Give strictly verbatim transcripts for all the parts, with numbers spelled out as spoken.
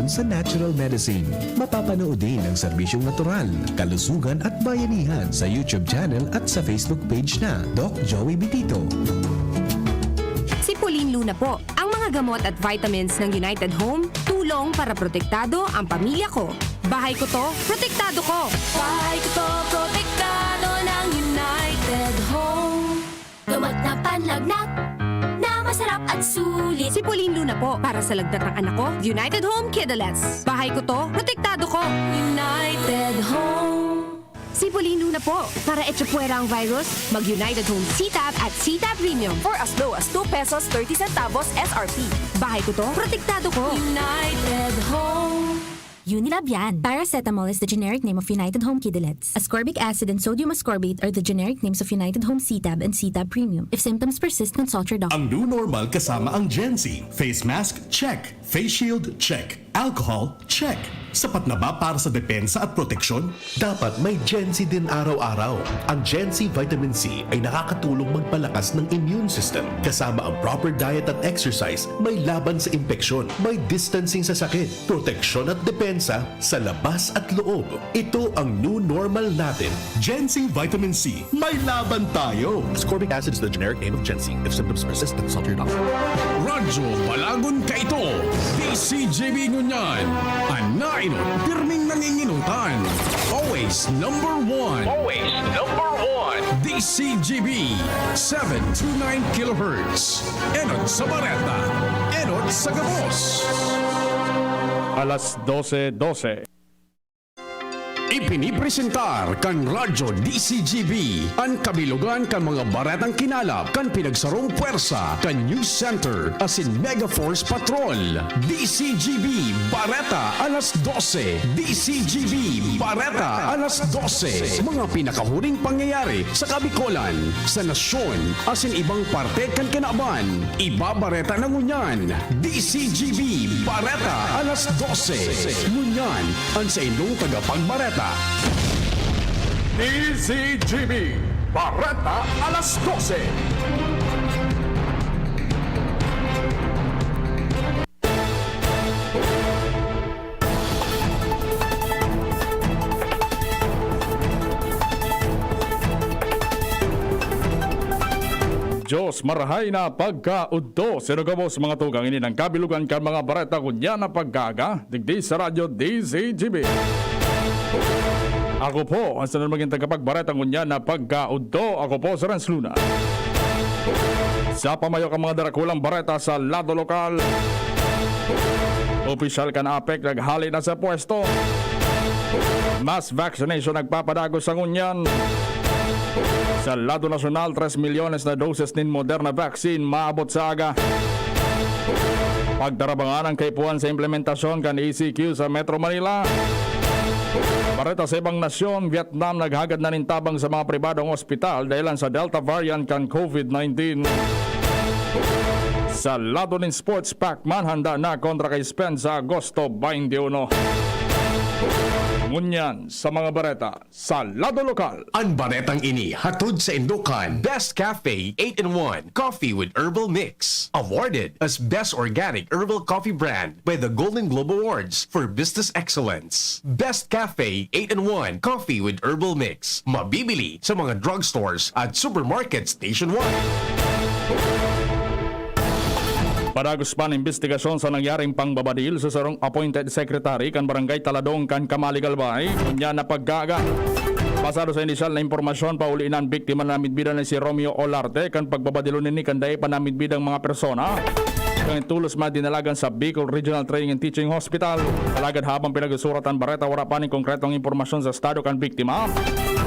sa natural medicine. Mapapanood din ang serbisyong natural, kalusugan at bayanihan sa YouTube channel at sa Facebook page na Doc Joey Bitito. Si Pauline Luna po. Ang mga gamot at vitamins ng United Home, tulong para protektado ang pamilya ko. Bahay ko to, protektado ko. Bahay ko to, protektado ng United Home. Gamot na panlagnat, na masarap at sulit. Si Pauline Luna po, para sa lagnat ng anak ko, United Home Kidalets. Bahay ko to, protektado ko. United Home. Si Pauline Luna po, para echapuwera ang virus, mag United Home C-Tab at C-Tab Premium. For as low as two pesos thirty centavos S R P. Bahay ko to, protektado ko. United Home. Unilab yan. Paracetamol is the generic name of United Home Kidalets. Ascorbic acid and sodium ascorbate are the generic names of United Home C-Tab and C-Tab Premium. If symptoms persist, consult your doctor. Ang new normal kasama ang Gen Z. Face mask, check. Face shield, check. Alcohol, check. Sapat na ba para sa depensa at proteksyon? Dapat may Gen Z din araw-araw. Ang Gen Z Vitamin C ay nakakatulong magpalakas ng immune system. Kasama ang proper diet at exercise, may laban sa impeksyon, may distancing sa sakit, proteksyon at depensa sa labas at loob. Ito ang new normal natin. Gen Z Vitamin C, may laban tayo! Ascorbic acid is the generic name of Gen Z. If symptoms persist, consult your doctor. Radyo Balagon kaito, D C G B ngunyan. An nainot, pirming nanginginutan. Always number one. Always number one. D C G B, seven two nine kilohertz. Enot sa bareta, enot sa gabos. Alas dose dose. Ipinipresentar kan Radyo D C G B an kabilugan kan mga baretang kinalap kan pinagsarong pwersa kan News Center asin Mega Force Patrol. D C G B Bareta alas dose. D C G B Bareta alas dose. Mga pinakahuring pangyayari sa Kabikolan, sa nasyon, asin ibang parte kan kinaban. Ibabareta na ngunyan, D C G B Bareta alas dose. Ngunyan, an saindong tagapagbareta. D C G B Bareta alas dose. Diyos, marahay na pagkaudto. Sino gabos, mga tugang, ini nang kabilugan kan mga bareta ngunyan na pagkaaga, digdi sa Radyo D Z G B. Ako po ang sunod maging tagapagbareta ngunyan na pagkaudto. Ako po si Renz Luna. Sa pamayo kan mga darakulang bareta sa lado lokal, opisyal kan APEC naghale na sa pwesto. Mass vaccination nagpapadagos sa ngunyan. Sa lado nasyonal, tres milyones na doses nin Moderna vaccine maabot sa aga. Pagtarabangan ang kaipuhan sa implementasyon kan E C Q sa Metro Manila. Bareta sa ibang nasyon, Vietnam naghagad na nin tabang sa mga pribadong ospital dahelan sa Delta variant kan COVID nineteen. Sa lado nin sports, Pacman handa na kontra kay Spence sa Agosto twenty-one. Ngunyan sa mga bareta sa lado lokal. An baretang ini hatod saindo kan Best Cafe eight-in-one Coffee with Herbal Mix, awarded as Best Organic Herbal Coffee Brand by the Golden Globe Awards for Business Excellence. Best Cafe eight-in-one Coffee with Herbal Mix, mabibili sa mga drugstores at supermarkets nationwide. Padagos pa an imbestigasyon sa nangyaring pangbabadil sa sarong appointed secretary kan Barangay Taladong kan Camalig, Albay, ngunyan na pagkaaga. Basado sa inisyal na impormasyon, pauli na an biktima na namidbidan na si Romeo Olarte kan pagbabadilon nini kan dai pa namidbidang mga persona. Kan tolos man dinalagan sa Bicol Regional Training and Teaching Hospital. Alagad habang pinagsusurat an bareta, wara pa nin konkretong impormasyon sa estado kan biktima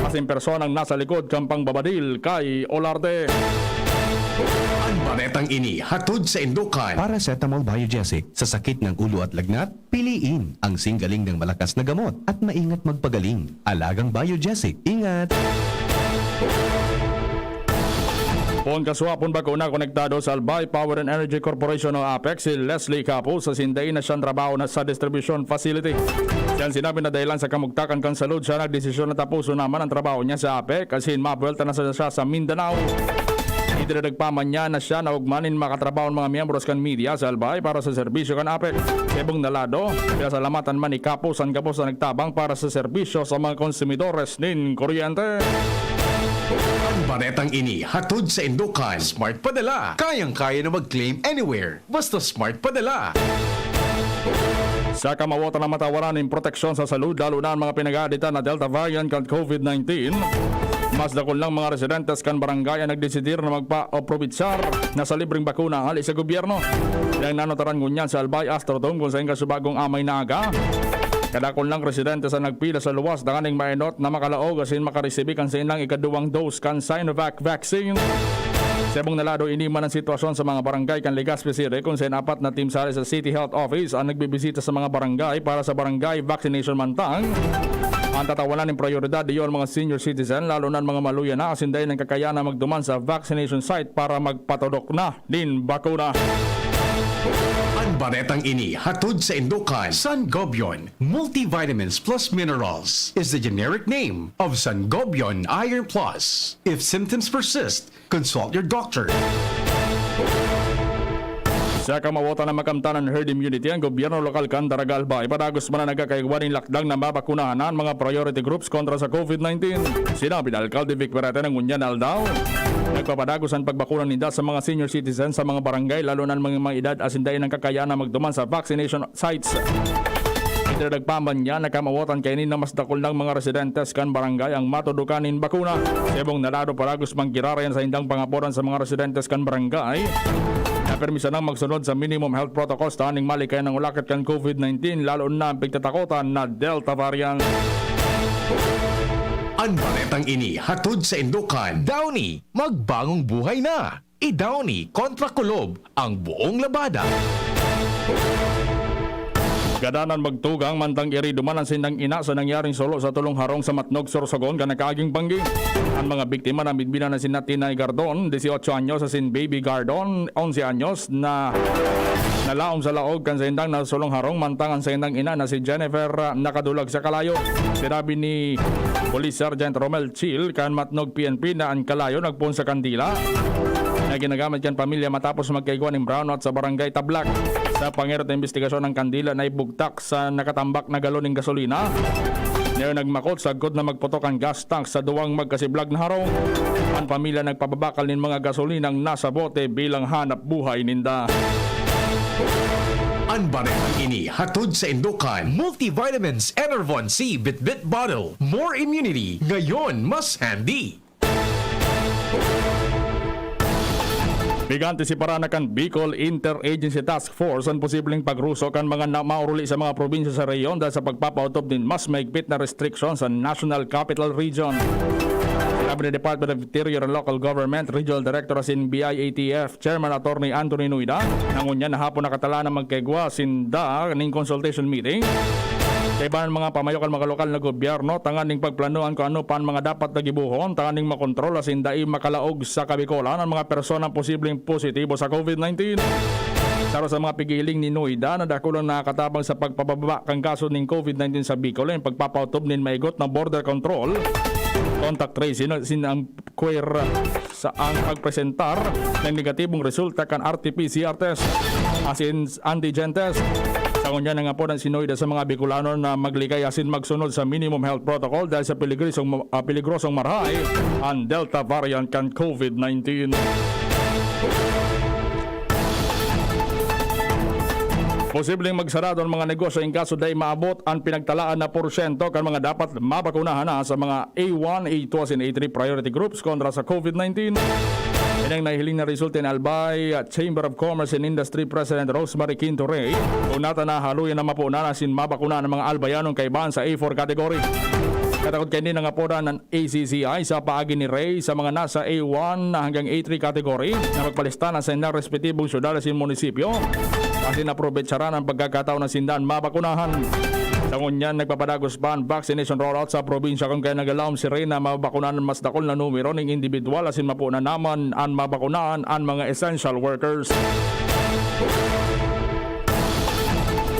asin personang nasa likod kan pangbabadil kay Olarte. An baretang ini hatod saindo kan Paracetamol Biogesic. Sa sakit ng ulo at lagnat, piliin ang singgaling ng malakas na gamot at maingat magpagaling. Alagang Biogesic. Ingat! Poon kasuapon, bako na konektado sa Albay Power and Energy Corporation o APEC si Leslie Capus asin dai na siyang trabaho na sa distribution facility. Siya an sinabi na dahelan sa kamugtakan kan salud siya nagdesisyon na taposon naman an trabaho niya sa APEC asin mabuwelta na sana siya sa Mindanao. Dinadagpaman niya na siya na ugma nin makatrabaho mga miyembros kan media sa Albay para sa serbisyo kan APEC. Sa ibong na lado, pinasalamatan man ni Capus an gabos na nagtabang para sa serbisyo sa mga konsumidores nin kuryente. Ang baretang ini hatod sa Indokan Smart Padala. Kayang-kaya na mag-claim anywhere. Basta Smart Padala. Sa kamawotan na matawaran nin proteksyon sa salud, lalo na ang mga pinag-aaditan na Delta variant kan COVID nineteen, mas dakul nang mga residentes kan barangay ang nagdesidir na magpa-oprobitsar na sa libreng bakuna hali sa gobyerno. Yang nanutaran ngunyan sa Albay Astrodome kung sain kasubagong amay na aga. Kadakul nang residentes ang nagpila sa luwas tanganing maenot na makalaog asin makaresibi kan saindang ikaduwang dose kan Sinovac vaccine. Sa ibong na lado, ini man ang sitwasyon sa mga barangay kan Legazpi City, kung sain apat na team sali sa City Health Office ang nagbibisita sa mga barangay para sa barangay vaccination mantang. Ang tatawanan nin prioridad iyo ang mga senior citizen, lalo na ang mga maluya na asin dai nang kakayanan magduman sa vaccination site para magpatodok na nin bakuna. Ang baretang ini hatod sa Indokan Sangobion Multivitamins Plus Minerals is the generic name of Sangobion Iron Plus. If symptoms persist, consult your doctor. Sa kamawotan na makamtan an herd immunity, ang gobyerno lokal kan Daraga Albay padagos man na nagkakaigwa nin lakdang na mabakunahan na an mga priority groups kontra sa COVID nineteen. Sinabi ni Alkalde Vic Perete na ngunyan na aldaw, nagpapadagos an pagbakuna ninda sa mga senior citizens sa mga barangay, lalo na an mga may edad asin dai nang kakayanan magduman sa vaccination sites. Idinadagpaman niya na kamawotan kaini na mas dakul nang mga residentes kan barangay ang matudukan nin bakuna. Sa ibong na lado, padagos man giraray an saindang pangaporan sa mga residentes kan barangay na pirmi sanang magsunod sa minimum health protocols tanganing malikayan ang ulakit kan COVID nineteen, lalo na ang pigtatakotan na Delta variant. Ang baretang ini hatod sa Indokan Downy, magbangong buhay na! I-Downy kontra kulob ang buong labada. Gadanan magtugang mantang irido man an saindang ina sa nangyaring sulo sa tolong harong sa Matnog, Sorsogon kan nakaaging banggi. An mga biktima na midbinan na si Natinay Gardon, dieciocho anyos, asin Baby Gardon, onse anyos, na nalaom sa laog kan saindang nasulong harong, mantang an saindang ina na si Jennifer, ah, nakadulag sa kalayo. Sinabi ni Police Sergeant Romel Chil kan Matnog P N P na an kalayo nagpoon sa kandila na ginagamit kan pamilya matapos magkaigwa nin brownout sa Barangay Tablak. Sa pangyarot na imbestigasyon, ang kandila na ibugtak sa nakatambak na galon nin gasolina na nagmakot sagkod na magputok an gas tank sa duwang magkasiblag na harong. An pamilya nagpababakal nin mga gasolinang nasa bote bilang hanap buhay ninda. An baretang ini hatod sa Indokan Multivitamins Enervon C Bitbit Bottle. More immunity, ngayon mas handy. Pig-antisiparan na kan Bicol Interagency Task Force an posibleng pagruso kan mga na mauruli sa mga probinsya sa rehiyon dahil sa pagpapaotob nin mas mahigpit na restriksyon sa National Capital Region. Sinabi ni Department of Interior and Local Government Regional Director asin B I A T F Chairman Attorney Anthony Noida na ngunyan na hapon nakatalaan na magkaigwa sinda ning consultation meeting kaiba nin mga pamayo kan mga lokal na gobyerno tanganing pagplanoan kung ano pa an mga dapat na gibohon tanganing makontrol asin dai makalaog sa Kabikolan an mga personang posibleng positibo sa COVID nineteen. Saro sa mga pighihiling ni Noida na dakul an nakakatabang sa pagpababa kan kaso nin COVID nineteen sa Bicol, an pagpapaotob nin maigot na border control, contact tracing, asin ang quer sa ang pagpresentar nin negatibong resulta kan R T P C R test asin antigen test. Sa ngunyan, nangapodan si Noida sa mga Bicolano na maglikay asin magsunod sa minimum health protocol dahil sa peligrosong, ah, peligrosong marahay an Delta variant kan COVID nineteen. Posibleng magsarado an mga negosyo in kaso dai maabot an pinagtalaan na porsyento kan mga dapat mabakunahan na sa mga A one, A two asin A three priority groups kontra sa COVID nineteen. Ini an nahihiling na resulta ni Albay Chamber of Commerce and Industry President Rosemary Quinto Rey, kung nata na haluyan na mapunan asin mabakunahan an mga Albayanong kaibahan sa A four category. Katakod kaini, nangapodan an A C C I sa paagi ni Rey sa mga nasa A one hanggang A three category na magpalista na sa ilang respetibong syudad asin munisipyo asin aprovecharaan an pagkakataon na sinda an mabakunahan. Sa ngunyan, nagpapadagos pa an vaccination rollout sa probinsya, kung kaya nag-allow si Rey na mabakunahan an mas dakul na numero ning indibidwal asin mapunan na man an mabakunahan an mga essential workers.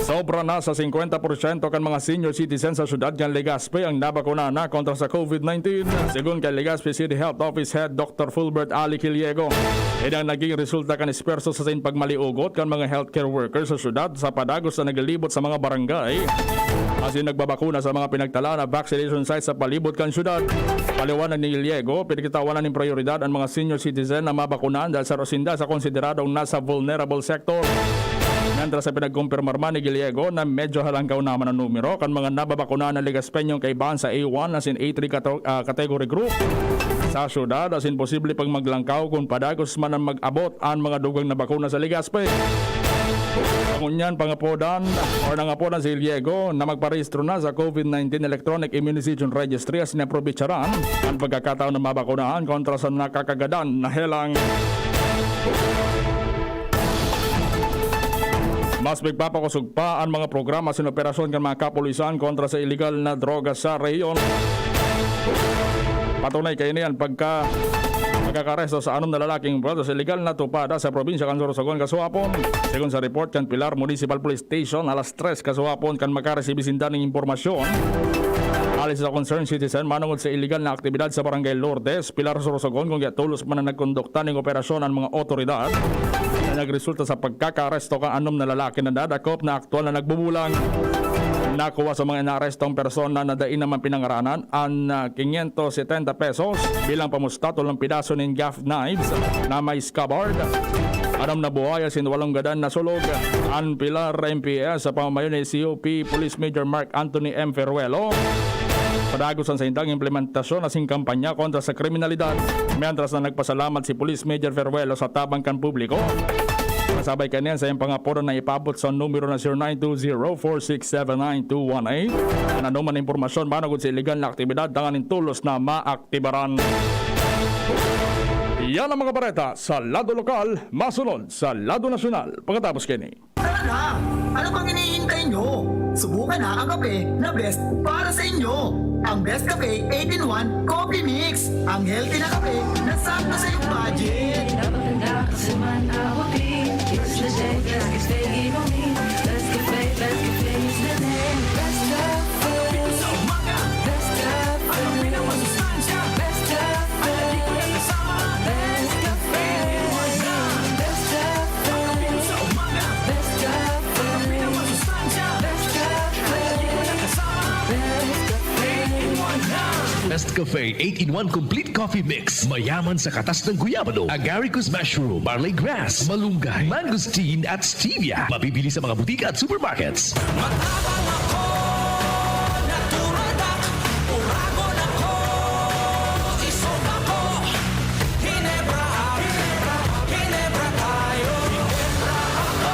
So, Sobra na sa singkwenta porsyento kan mga senior citizen sa syudad kan Legazpi ang nabakuna na kontra sa COVID nineteen, segun kay Legazpi City Health Office Head Doctor Fulbert Ali Quiliego. Ini ang naging resulta kan espuwerso sa sin pagmaliugot kan mga healthcare workers sa syudad sa padagos na naglilibot sa mga barangay asin nagbabakuna sa mga pinagtalaan na vaccination sites sa palibot kan syudad. Paliwanag ni Quiliego, pinagtatawanan nin prayoridad an mga senior citizen na mabakunahan dahil saro sinda sa konsideradong nasa vulnerable sector. Mientras sa pinagkumpirmar man ni Quiliego na medyo halangkaw naman an numero kan mga nababakunahan na Legaspeñong kaibahan sa A one asin A three kato-, ah, category group sa syudad asin posible pang maglangkaw kun padagos man an mag-abot an mga dugang na bakuna sa Legazpi. Ngunyan, pangapodan or nangapodan si Quiliego na magparehistro na sa COVID nineteen Electronic Immunization Registry asin aprobetsaran an pagkakataon na mabakunahan kontra sa nakakagadan na helang. Mas magpapakosog pa an mga programa asin operasyon kan mga kapulisan kontra sa iligal na droga sa rehiyon. Patunay kaini an pagka-, pagkakaresto sa anom na lalaking envuelto sa iligal na tupada sa probinsya kan Sorsogon kasuhapon. Segun sa report kan Pilar Municipal Police Station, alas tres kasuhapon kan makaresibi sinda nin impormasyon hali sa concerned citizen manongod sa iligal na aktibidad sa Barangay Lourdes, Pilar, Sorsogon, kun kaya tolos man na nagkondukta ning operasyon an mga otoridad na nagresulta sa pagkakaaresto kan anom na lalaki na nadakop na aktuwal na nagbubulang. Nakuha sa mga inaarestong persona na dai naman pinangaranan an, ah, quinientos setenta pesos bilang pamusta, tolong pidaso nin gaff knives na may scabbard, anom na buhay asin walong gadan na sulog. An Pilar M P S sa pamamayo ni C O P Police Major Mark Anthony M Ferruelo, padagos an saindang implementasyon asin kampanya kontra sa kriminalidad, mientras na nagpasalamat si Police Major Ferruelo sa tabang kan publiko. Kasabay kaniyan sa iyang pangapodan na ipaabot sa numero na zero nine two zero four six seven nine two one eight an anoman na impormasyon manugod sa iligal na aktibidad tanganing tolos na maaktibaran. Yan ang mga bareta sa lado lokal, masunod sa lado nasyonal. Pagkatapos kini. Tara na! Ano pang hinihintay nyo? Subukan na ang kape na best para sa inyo. Ang Best Cafe eight-in-one Coffee Mix. Ang healthy na kape na sakto sa iyong budget. Dapat handa ka sa man abutin. It's the day, Best Cafe inumin. Best Cafe, Best Cafe is the name. Best Cafe. Best Cafe. Best Cafe. Best Cafe. Best Cafe. Best Cafe. Best Cafe. Best Cafe. Best Cafe eight-in-one Complete Coffee Mix. Mayaman sa katas ng guyabano, agaricus mushroom, barley grass, malunggay, mangosteen at stevia. Mabibili sa mga butika at supermarkets. Matapang ako, natural dark, uragon ako, isog ako. Hinebra ako, Hinebra tayo. Hinebra ako,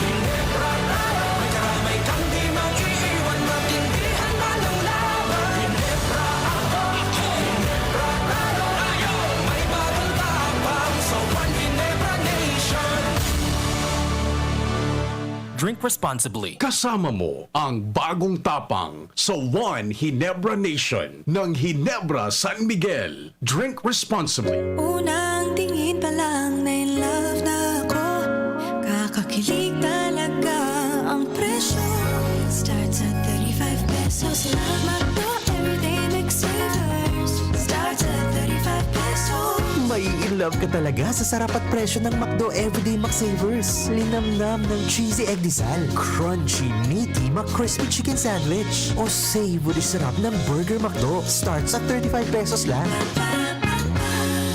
Hinebra tayo. May karamay kang di mag-iiwan, matindihan man ang laban. Hinebra ako, Hinebra tayo. May bagong tapang sa One Hinebra Nation. Drink responsibly. Kasama mo ang bagong tapang sa One Hinebra Nation ng Hinebra San Miguel. Drink responsibly. Unang tingin pa lang na in love na ako. Kakakilig talaga ang presyo. Starts at thirty-five pesos lang. McDo Everyday McSavers. Starts at thirty-five pesos. Mai-in love ka talaga sa sarap at presyo ng McDo Everyday McSavers. Linamnam ng cheesy egg disal, crunchy, meaty, McCrispy chicken sandwich, o savory sarap ng Burger McDo. Starts at thirty-five pesos lang.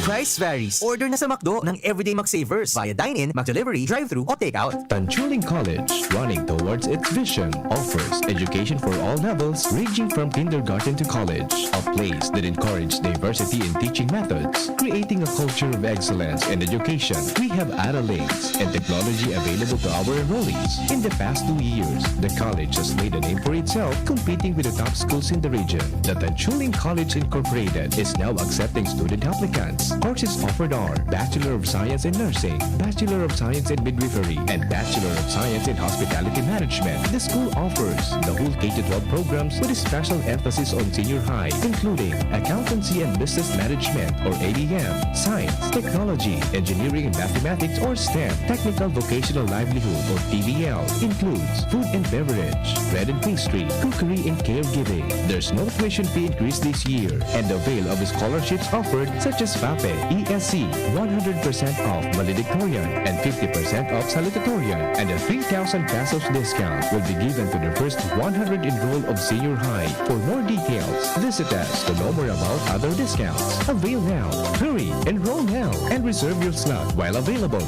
Price varies. Order na sa McDo ng Everyday McSavers via dine-in, McDelivery, drive-thru, o takeout. Tanchuling College, running towards its vision, offers education for all levels, ranging from kindergarten to college. A place that encourages diversity in teaching methods, creating a culture of excellence in education. We have accolades and technology available to our enrollees. In the past two years, the college has made a name for itself, competing with the top schools in the region. The Tanchuling College Incorporated is now accepting student applicants. Courses offered are Bachelor of Science in Nursing, Bachelor of Science in Midwifery, and Bachelor of Science in Hospitality Management. The school offers the whole K to twelve programs with a special emphasis on senior high, including Accountancy and Business Management or A B M, Science, Technology, Engineering and Mathematics or STEM, Technical Vocational Livelihood or T V L, includes food and beverage, bread and pastry, cookery and caregiving. There's no tuition fee increase this year, and avail of scholarships offered such as FAPE, E S C, one hundred percent off valedictorian and fifty percent off salutatorian, and a three thousand pesos discount will be given to the first one hundred enrolled of senior high. For more details, visit us to know more about other discounts. Avail now. Hurry! Enroll now and reserve your slot while available.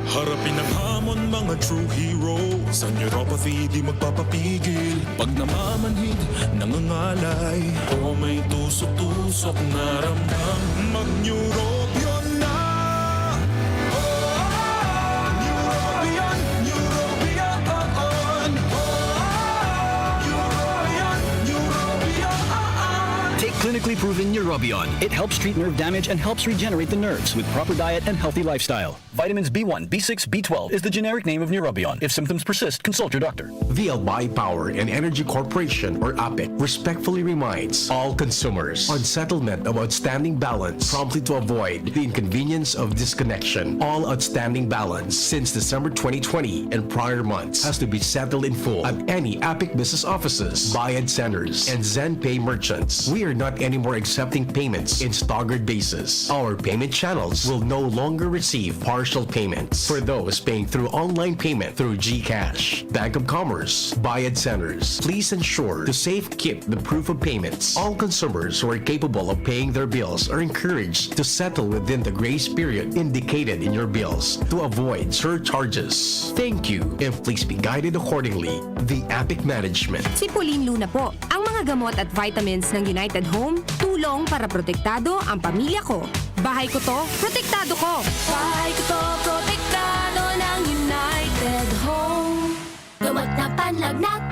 Harapin ang hamon, mga true hero. Sa neuropathy di magpapapigil. Pag namamanhid, nangangalay, o may tusok-tusok na ramdam, mag-Neurobion na! Oh, Neurobion, Neurobion, oh, oh. Neurobion, Neurobion, oh, oh. Take clinically proven Neurobion. It helps treat nerve damage and helps regenerate the nerves with proper diet and healthy lifestyle. Vitamins B one, B six, B twelve is the generic name of Neurobion. If symptoms persist, consult your doctor. The Albay Power and Energy Corporation, or APEC, respectfully reminds all consumers on settlement of outstanding balance promptly to avoid the inconvenience of disconnection. All outstanding balance since December twenty twenty and prior months has to be settled in full at any APEC business offices, Bayad Centers, and ZenPay merchants. We are not anymore accepting payments in staggered basis. Our payment channels will no longer receive partial payments. For those paying through online payment through GCash, Bank of Commerce, Bayad Centers, please ensure to safekeep the proof of payments. All consumers who are capable of paying their bills are encouraged to settle within the grace period indicated in your bills to avoid surcharges. Thank you, and please be guided accordingly. The APEC Management. Si Pauline Luna po. Ang mga gamot at vitamins ng United Home, tulong para protektado ang pamilya ko. Bahay ko to, protektado ko. Bahay ko to, protektado ng United Home. Gamot na panlagnat,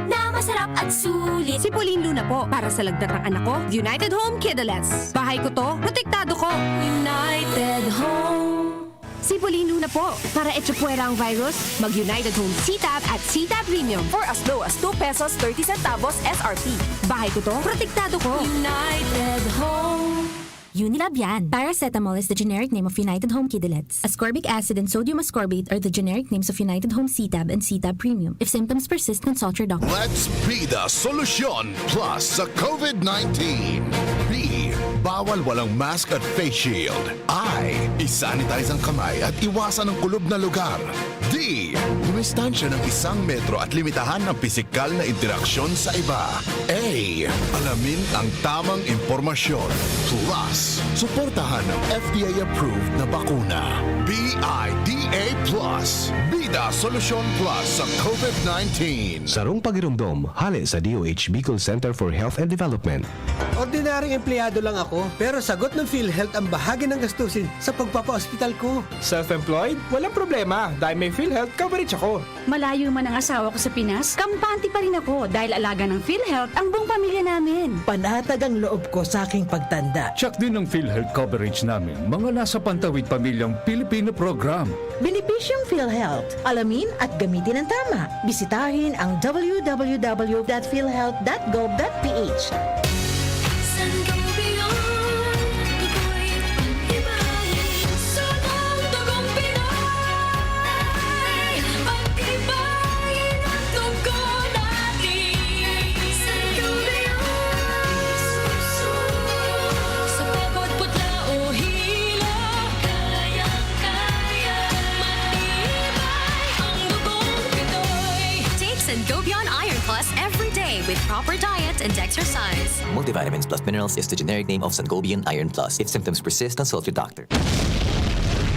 na masarap at sulit. Si Pauline Luna po, para sa lagnat ng anak ko, United Home Kidulets. Bahay ko to, protektado ko. United Home. Si Pauline Luna po, para echapuwera ang virus, mag United Home C-Tab at C-Tab Premium. For as low as two pesos thirty centavos S R P. Bahay ko to, protektado ko. United Home. Unilab yan. Paracetamol is the generic name of United Home Kidulets. Ascorbic acid and sodium ascorbate are the generic names of United Home C-Tab and C-Tab Premium. If symptoms persist, consult your doctor. Let's be the solution plus sa COVID nineteen. B, bawal walang mask at face shield. I, isanitize ang kamay at iwasan ang kulob na lugar. D, dumistansya ng isang metro at limitahan ang pisikal na interaksyon sa iba. A, alamin ang tamang impormasyon. Plus, suportahan ang F D A-approved na bakuna. B I D A plus, Bida Solusyon Plus sa COVID nineteen. Sarong pagiromdom, hale sa D O H Bicol Center for Health and Development. Ordinaryong empleyado lang ako, pero sagot ng PhilHealth ang bahagi ng gastusin sa pagpapaospital ko. Self-employed? Walang problema dahil may PhilHealth coverage ako. Malayo man ang asawa ko sa Pinas, kampante pa rin ako dahil alaga ng PhilHealth ang buong pamilya namin. Panatag ang loob ko sa aking pagtanda. Tiyak din ang PhilHealth coverage namin, mga nasa Pantawid Pamilyang Pilipino Program. Benepisyong PhilHealth. Alamin at gamitin ng tama. Bisitahin ang w w w dot philhealth dot gov dot p h. Take Sangobion Iron Plus every day with proper diet and exercise. Multivitamins plus minerals is the generic name of Sangobion Iron Plus. If symptoms persist, consult your doctor.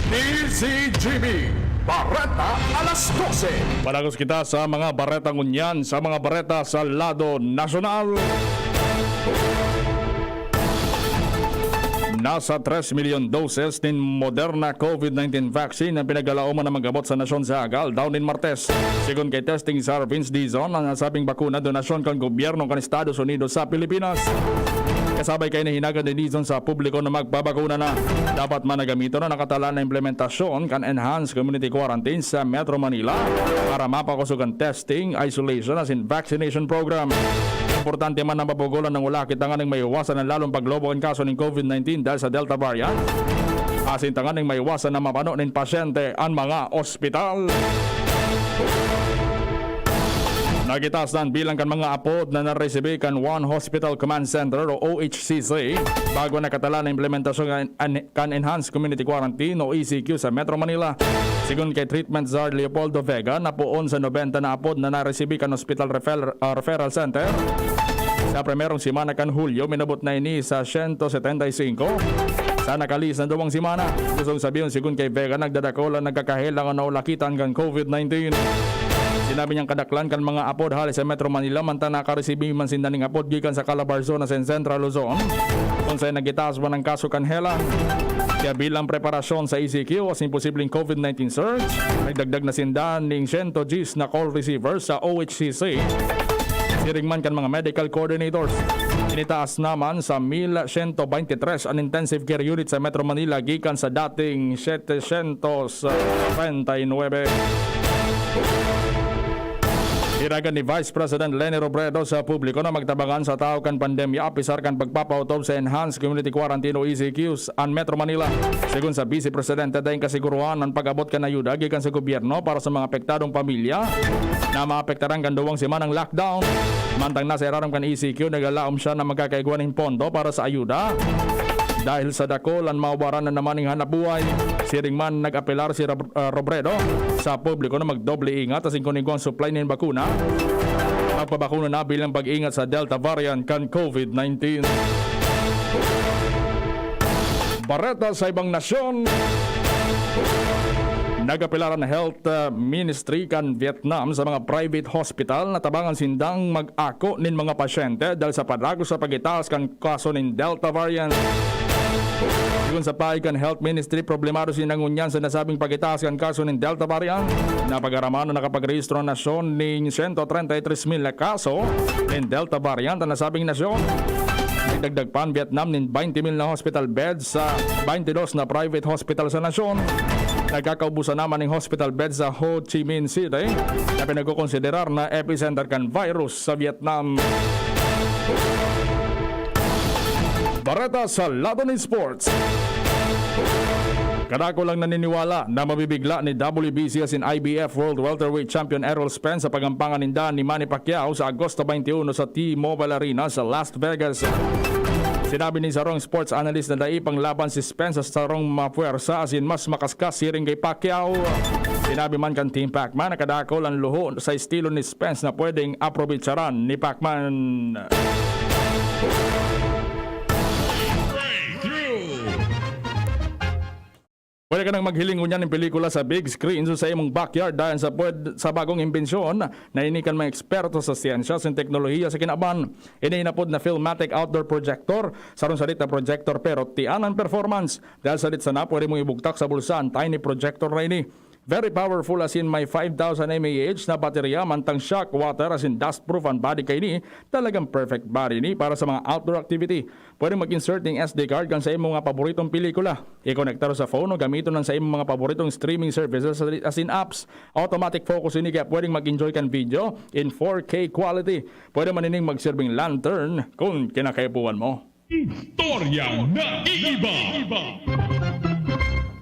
D Z G B, Bareta alas dose. Palagos kita sa mga bareta ngunyan, sa mga bareta sa lado nasyonal. Nasa tres milyon doses nin Moderna COVID nineteen vaccine ang pinagalaoman na mag-abot sa nasyon sa aldaw nin Martes. Sigon kay Testing Czar Vince Dizon, ang nasabing bakuna donasyon kan gobyerno kan Estados Unidos sa Pilipinas. Sabay kaini hinagad ni Dizon sa publiko na magpabakuna na. Dapat man na gamiton na nakatalaan na implementasyon kan enhanced community quarantine sa Metro Manila para mapakosog an testing, isolation asin vaccination program. Importante man na mabugolan na ngulakit tanganing maiwasan an lalong paglobo kan kaso nin COVID nineteen dahil sa Delta variant. Asin tanganing maiwasan na mapano nin pasyente an mga ospital. Nagitaas na an bilang kan mga apod na naresibi kan One Hospital Command Center o O H C C bago nakatalaan na implementasyon kan, an-, kan Enhanced Community Quarantine o E C Q sa Metro Manila. Sigon kay Treatment Czar Leopoldo Vega, napoon sa nobenta na apod na naresibi kan Hospital Refer-, ah, Referral Center. Sa primerong semana kan Hulyo, minabot na ini sa siyento setenta y singko. Sa nakalihis na duwang semana, gustong sabihon, sigon kay Vega, nagdadakol an nagkakahelang o naulakitan kan COVID nineteen. Sinabi niyang kadaklan kan mga apod hale sa Metro Manila, mantang nakaresibi man sinda ning apod gikan sa Calabarzon asin Central Luzon, kun saen nagitaas man an kaso kan helang. Kaya bilang preparasyon sa E C Q asin posibleng COVID nineteen surge, nagdagdag na sinda ning siyento diyes na call receivers sa O H C C. Siring man kan mga medical coordinators, initaas naman sa mil siyento bente tres an intensive care unit sa Metro Manila gikan sa dating setecientos treinta y nueve. Hinagan ni Vice President Leni Robredo sa publiko na magtabangan sa tahaw kan pandemya, apisar kan pagpapautob sa Enhanced Community Quarantine o E C Qs an Metro Manila. Sigon sa Vice Presidente, daing kasiguruhan an pag-abot kan ayuda gikan sa gobyerno para sa mga apektadong pamilya na maapektaran kan duwang semanang lockdown. Mantang nasa irarom kan E C Q, naglalaom siya na magkakaigwa nin pondo para sa ayuda dahil sa dakul an mawawaran na naman nin hanapbuhay. Siring man, nag-apelar si Rob-, ah, Robredo sa publiko na magdoble ingat asin kun igwang supply nin bakuna, magpabakuna na bilang pag-ingat sa Delta variant kan COVID nineteen. Bareta sa ibang nasyon. Nag-apelar an Health, ah, Ministry kan Vietnam sa mga private hospital na tabangan sindang mag-ako nin mga pasyente dahil sa padagos sa pagitaas kan kaso nin Delta variant. Sigon sa payo kan Health Ministry, problemado sinda ngunyan sa nasabing pagitaas kan kaso nin Delta variant. Napag-araman na nakapagrehistro an nasyon nin siyento treinta y tres mil na kaso nin Delta variant an nasabing nasyon. Nagdagdag pa an Vietnam nin baynte mil na hospital beds sa baynte dos na private hospital sa nasyon. Nagkakaubusan naman nin hospital beds sa Ho Chi Minh City na pinagkokonsiderar na epicenter kan virus sa Vietnam. Bareta sa lado nin sports. Kadako lang naniniwala na mabibigla ni W B C asin I B F World Welterweight Champion Errol Spence sa pagampangan ninda ni Manny Pacquiao sa Agosto twenty-one sa T-Mobile Arena sa Las Vegas. Sinabi ni sarong sports analyst na dai pang laban si Spence sa sarong mapuwersa asin mas makaskas siring kay Pacquiao. Sinabi man kan Team Pacman na kadakul an luho sa estilo ni Spence na pwedeng aprobetsaran ni Pacman. Pwede ka nang maghiling ngunyan nin pelikula sa big screen sa imong backyard dayon sa pwed-, sa bagong imbensyon na ini kan mga eksperto sa siyensya asin teknolohiya sa kinaban. Ini inapod na Filmatic Outdoor Projector, sarong sadit na projector pero tianan performance. Dahil sadit sana, pwede mong ibugtak sa bulsa an tiny projector na ini. Very powerful asin may five thousand mAh na baterya, mantang shock, water asin dustproof an body kaini. Talagang perfect body ini para sa mga outdoor activity. Pwede mag-insert ning S D card kan sa imong mga paboritong pelikula. Ikonektar sa phone o gamiton an sa imong mga paboritong streaming services asin apps. Automatic focus ini kaya pwedeng mag-enjoy kan video in four K quality. Pwede man ining magsirbing lantern kun kinakaipuhan mo. Istoryang naiiba.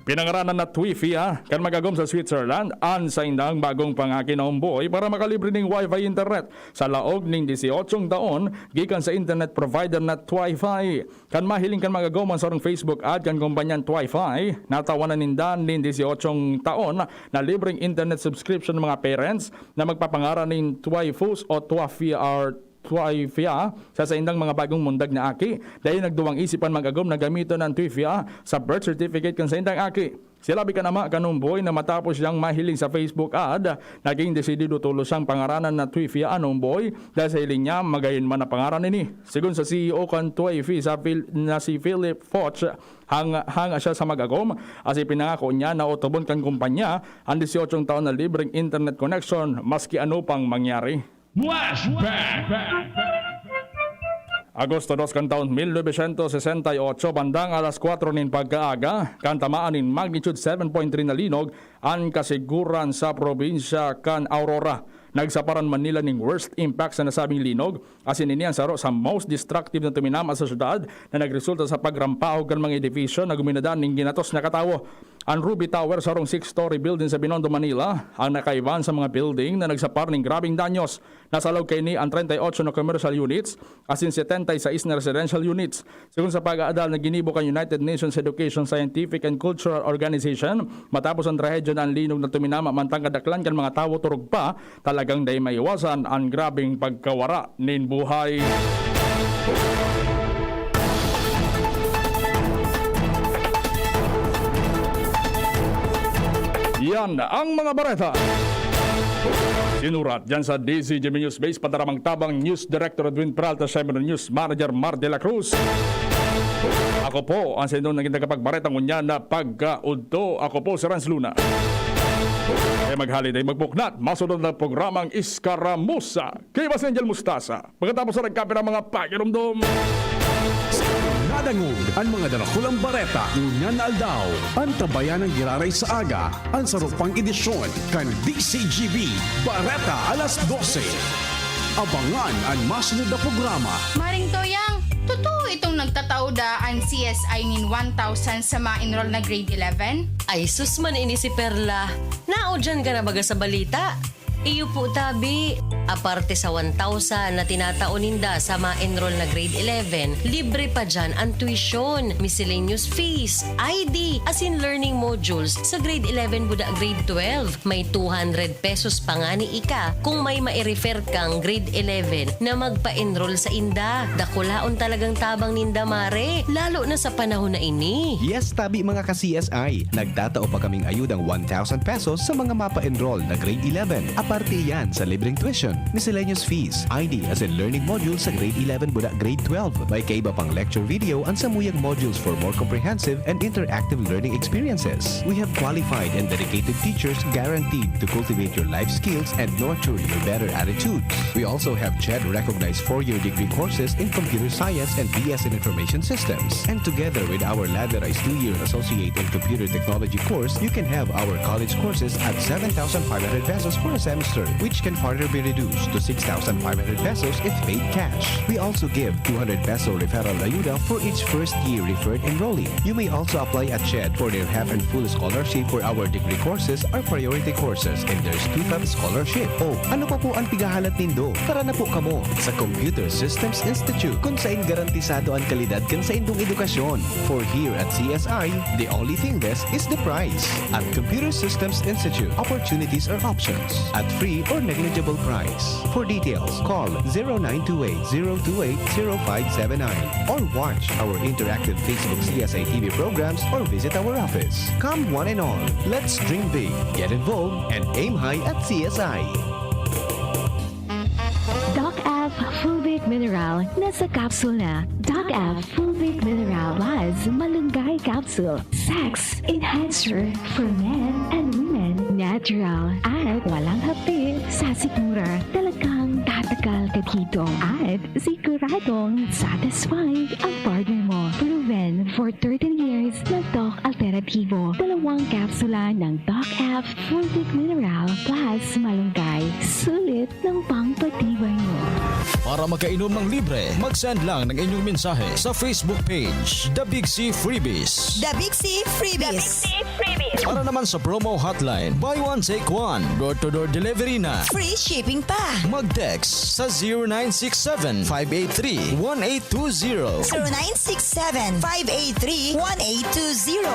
Pinangaranan na Twifia kan mag-agom sa Switzerland an saindang bagong pangaki na omboy para makalibre ning wifi internet sa laog ning disyotsyong taon gikan sa internet provider na Twifi. Kan mahiling kan mag-agom an sarong Facebook ad kan kumpanyang Twifi, natawanan ninda nin disyotsyong taon na libreng internet subscription mga parents na magpapangaran nin Twifus o Twafia or Twifia sa saindang mga bagong mundag na aki. Dai nagduwang isip an mag-agom na gamiton an Twifia sa birth certificate kan saindang aki. Sinabi kan ama kan omboy na matapos siyang mahiling sa Facebook ad, naging desidido tolos siyang pangaranan na Twifia an omboy dahil sa hiling niya magayon man na pangaran ini. Sigon sa C E O kan Twifi sa Phil-, na si Philip Foch, hanga, hanga siya sa mag-agom, asin pinangako niya na otobon kan kumpanya an disyotsyong taon na libreng internet connection maski ano pang mangyari. Flashback! Agosto dos kan taon mil novecientos sesenta y ocho, bandang alas kwatro nin pagkaaga, kan tamaan nin magnitude seven point three na linog an kasiguran sa probinsya kan Aurora. Nagsaparan man nila nin worst impact sa nasabing linog, asin ini an saro sa most destructive na tuminama sa syudad na nagresulta sa pagrampahog kan mga edifisyo na guminadan nin ginatos na katawo. An Ruby Tower, sarong six-story building sa Binondo, Manila, ang nakaiban sa mga building na nagsapar nin grabeng danyos. Nasalog kaini an treinta y ocho na commercial units, asin setenta y seis na residential units. Segun sa pag-aadal na ginibo kan United Nations Education, Scientific and Cultural Organization, matapos an trahedya na an linog na tuminama mantang kadaklan kan mga tawo turog pa, talagang dai maiwasan an grabeng pagkawara nin buhay. Yan ang mga bareta. Sinurat dyan sa D Z G B News Base, padaramang tabang, News Director Edwin Peralta, siyempre News Manager Mar de la Cruz. Ako po ang sa inyong naging tagapagbareta ngunyan na pagkaudto. Ako po si Renz Luna. Kaya maghali tayo magpuknat, masunod na programang Iskaramusa. Kay Mas Angel Mustasa. Pagkatapos na nagkapira mga pakirumdom. Nadangog an mga darakulang bareta ngunyan na aldaw. Antabayan ang giraray sa aga, an sarong pang-edisyon kan D Z G B Bareta alas dose. Abangan an masunod na programa. Maring Toyang, totoo itong nagtatao daa an C S I nin one thousand sa ma-enroll na grade eleven? Ay sus man ini si Perla. Nao diyan ka na baga sa balita? Iyo po, tabi. Aparte sa one thousand na tinatao ninda sa ma-enroll na grade eleven, libre pa diyan an tuition, miscellaneous fees, I D, asin learning modules sa grade eleven buda grade twelve. May two hundred pesos pa ngani ika kung may mai-refer kang grade eleven na magpa-enroll sa inda. Dakulaon talagang tabang ninda, Mare, lalo na sa panahon na ini. Yes, tabi, mga ka-C S I. Nagtatao pa kaming ayudang one thousand pesos sa mga mapa-enroll na grade eleven. Aparte iyan sa libreng tuition, miscellaneous fees, I D asin learning modules sa grade eleven buda grade twelve. May kaiba pang lecture video an samuyang modules for more comprehensive and interactive learning experiences. We have qualified and dedicated teachers guaranteed to cultivate your life skills and nurture your better attitudes. We also have CHED-recognized four-year degree courses in computer science and B S in information systems. And together with our ladderized two-year associate in computer technology course, you can have our college courses at seven thousand five hundred pesos for a semester, which can further be reduced to six thousand five hundred pesos if paid cash. We also give two hundred peso referral ayuda for each first-year referred enrollee. You may also apply at CHED for their half and full scholarship for our degree courses or priority courses, and there's two-fifths scholarship. Oh, ano pa po ang pighahalat nindo? Tara na po kamo sa Computer Systems Institute, kun sain garantisado an kalidad kan saindong edukasyon. For here at C S I, the only thing best is the price. At Computer Systems Institute, opportunities are options at free or negligible price. For details, call zero nine two eight zero two eight zero five seven nine or watch our interactive Facebook C S I T V programs or visit our office. Come one and all, let's dream big, get involved, and aim high at C S I. Doc F Fulvic Mineral na sa capsule na. Doc F Fulvic Mineral Plus Malunggay Capsule. Sex Enhancer for men and women. Natural at walang hapdi sa sikmura. Talagang tatagal ka dito. At siguradong satisfied ang partner mo. Proven for thirteen years na Doc Alternativo. Dalawang kapsula ng Doc F Fulvic Mineral Plus Malunggay. Sulit ng pangpatibay mo. Para makainom ng libre, mag-send lang ng inyong mensahe sa Facebook page, The Big C Freebies. The Big C Freebies. Para naman sa promo hotline, buy one, take one, door-to-door delivery na. Free shipping pa. Mag-text sa zero nine six seven, five eight three, one eight two zero. Zero nine six seven, five eight three, one eight two zero.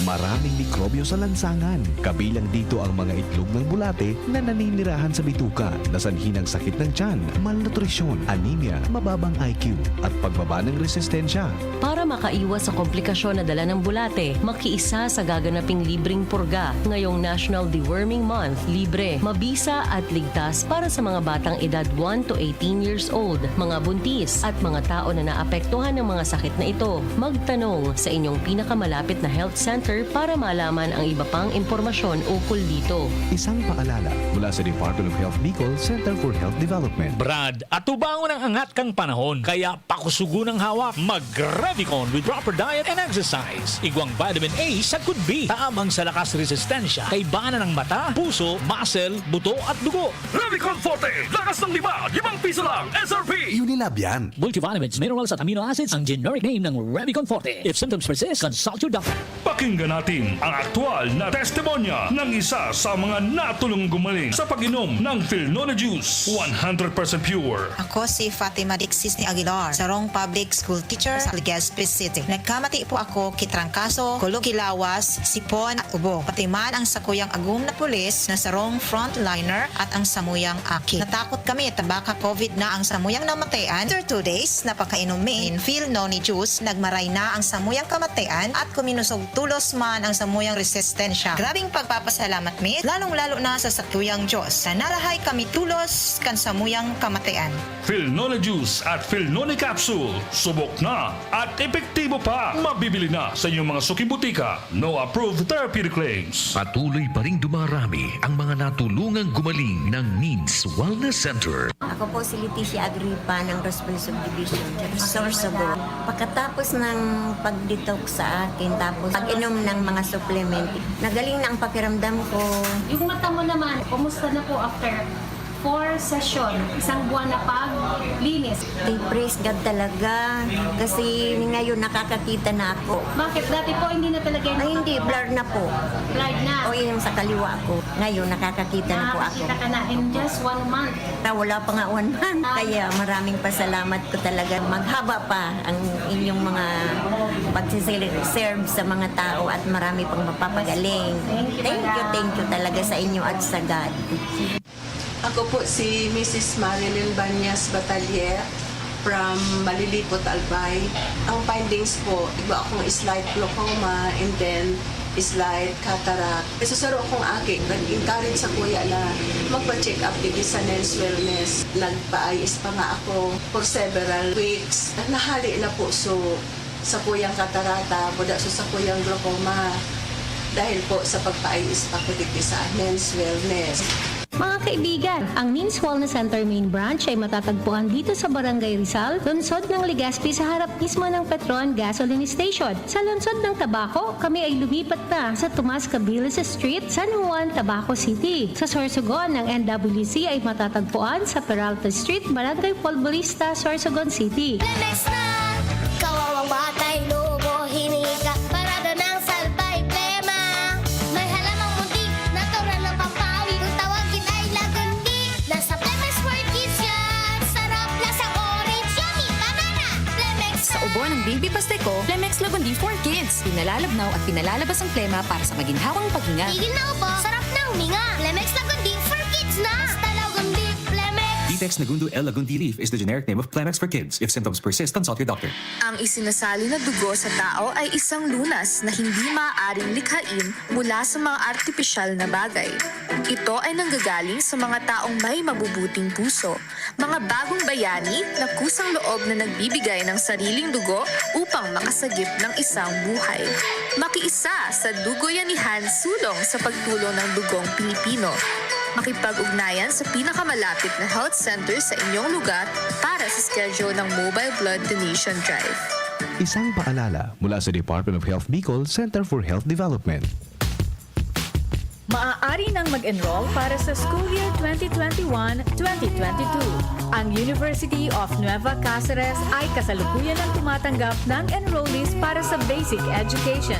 Maraming mikrobyo sa lansangan. Kabilang dito ang mga itlog ng bulate na naninirahan sa bituka, na sanhi ng sakit ng tiyan, malnutrisyon, anemia, mababang I Q, at pagbaba ng resistensya. Para Para makaiwas sa komplikasyon na dala ng bulate, makiisa sa gaganaping libreng purga ngayong National Deworming Month. Libre, mabisa at ligtas para sa mga batang edad one to eighteen years old, mga buntis, at mga tao na naapektuhan ng mga sakit na ito. Magtanong sa inyong pinakamalapit na health center para malaman ang iba pang impormasyon ukol dito. Isang paalala mula sa Department of Health Bicol, Center for Health Development. Brad, atubangon ang angat kan panahon, kaya pakusugon ang hawak. Mag-Revicon with proper diet and exercise. Igwang vitamin A sagkod B, taam ang sa lakas resistensya, kaibanan ng mata, puso, muscle, buto at dugo. Revicon Forte, lakas ng lima, limang piso lang, S R P. Unilab yan. Multivitamins, minerals at amino acids ang generic name ng Revicon Forte. If symptoms persist, consult your doctor. Pakinggan natin ang aktual na testimonya ng isa sa mga natulong gumaling sa pag-inom ng Filnone Juice, one hundred percent pure. Ako si Fatima Dixis ni Aguilar, sarong public school teacher sa Legazpi City. Nagkamati po ako ki trangkaso, kulog ki lawas, sipon at ubo. Pati man ang sakuyang agom na pulis na sarong frontliner at ang samuyang aki. Natakot kami ta baka COVID na ang samuyang namatayan. After two days na pagkainom mi nin Filnone juice, nagmaray na ang samuyang kamatayan at kuminusog tulos man ang samuyang resistensya. Grabing pagpapasalamat mi, lalong-lalo na sa sakuyang Diyos, na narahay kami tulos kan samuyang kamatayan. Filnone Juice at Filnone Capsule, subok na at epektibo pa. Mabibili na sa inyong mga suking butika. No approved therapeutic claims. Patuloy pa ring dumarami ang mga natulungang gumaling ng Needs Wellness Center. Ako po si Leticia Agripa ng Rosevear Subdivision, Sorsogon. Pagkatapos ng pag-detox sa akin, tapos pag-inom ng mga supplement, nagaling na ang pakiramdam ko. Yung mata mo naman, kumusta na po after four session, isang buwan na paglinis? Ay, praise God talaga. Kasi ngayon nakakakita na ako. Bakit? Dati po hindi na talaga yun. Ay, hindi. Blur na po. Blurred na. O yung sa kaliwa ko. Ngayon nakakakita na po ako. Nakakita ka na in just one month. Na wala pa nga one month. Kaya maraming pasalamat ko talaga. Maghaba pa ang inyong mga pagsiserve sa mga tao at marami pang mapapagaling. Thank you, thank you talaga sa inyo at sa God. Ako po si Missus Marilyn Banyas Batalier from Malilipot, Albay. Ang findings po, igwa akong slight glaucoma and then slight cataract. So, saro akong aki, nag-encourage sa kuya na magpa-check up digdi sa Men's Wellness. Nagpa-eyes pa nga ako for several weeks. Nahali na po, so, sa kuyang katarata, buda so sa kuyang glaucoma. Dahil po sa pagpa-eyes pa ko digdi sa Men's Wellness. Mga kaibigan, ang Means Wellness Center Main Branch ay matatagpuan dito sa Barangay Rizal, lungsod ng Legazpi, sa harap mismo ng Petron Gasoline Station. Sa lungsod ng Tabaco, kami ay lumipat na sa Tomas Cabiles Street, San Juan, Tabaco City. Sa Sorsogon, ang N W C ay matatagpuan sa Peralta Street, Barangay Folborista, Sorsogon City. Lemex na! Kawawang batay, lobo, hinika, parada ng salbay, plema. May halamang muntik, natural na pampawi. Kung tawagin ay lagundi, nasa Lemex for Kids yan. Sarap, lasang orange, yummy, banana. Lemex Sa ubo ng Baby Pasteco, Lemex Lagundi for Kids. Pinalalabnaw at pinalalabas ang plema para sa maginhawang paghinga. Tigil na ubo, sarap na huminga. Lemex Lagundi for Kids na. Basta Lagundi, Lemex. Vitex Negundo L. Lagundi leaf is the generic name of Clemex for kids. If symptoms persist, consult your doctor. Ang isinasali na dugo sa tao ay isang lunas na hindi maaaring likhain mula sa mga artipisyal na bagay. Ito ay nanggagaling sa mga taong may mabubuting puso, mga bagong bayani na kusang loob na nagbibigay ng sariling dugo upang makasagip ng isang buhay. Makiisa sa Dugoyanihan Sulong sa Pagtulong ng Dugong Pilipino. Makipag-ugnayan sa pinakamalapit na health center sa inyong lugar para sa schedule ng Mobile Blood Donation Drive. Isang paalala mula sa Department of Health Bicol, Center for Health Development. Maaari nang mag-enroll para sa school year twenty twenty-one, twenty twenty-two. Ang University of Nueva Caceres ay kasalukuyan ang tumatanggap ng enrollees para sa basic education,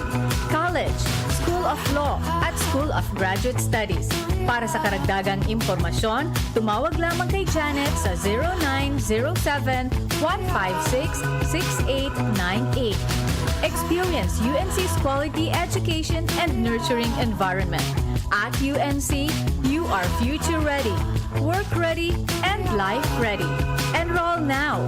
college, School of Law, at School of Graduate Studies. Para sa karagdagang impormasyon, tumawag lamang kay Janet sa zero nine zero seven, one five six, six eight nine eight. Experience U N C's quality education and nurturing environment. At U N C, you are future ready, work ready, and life ready. Enroll now!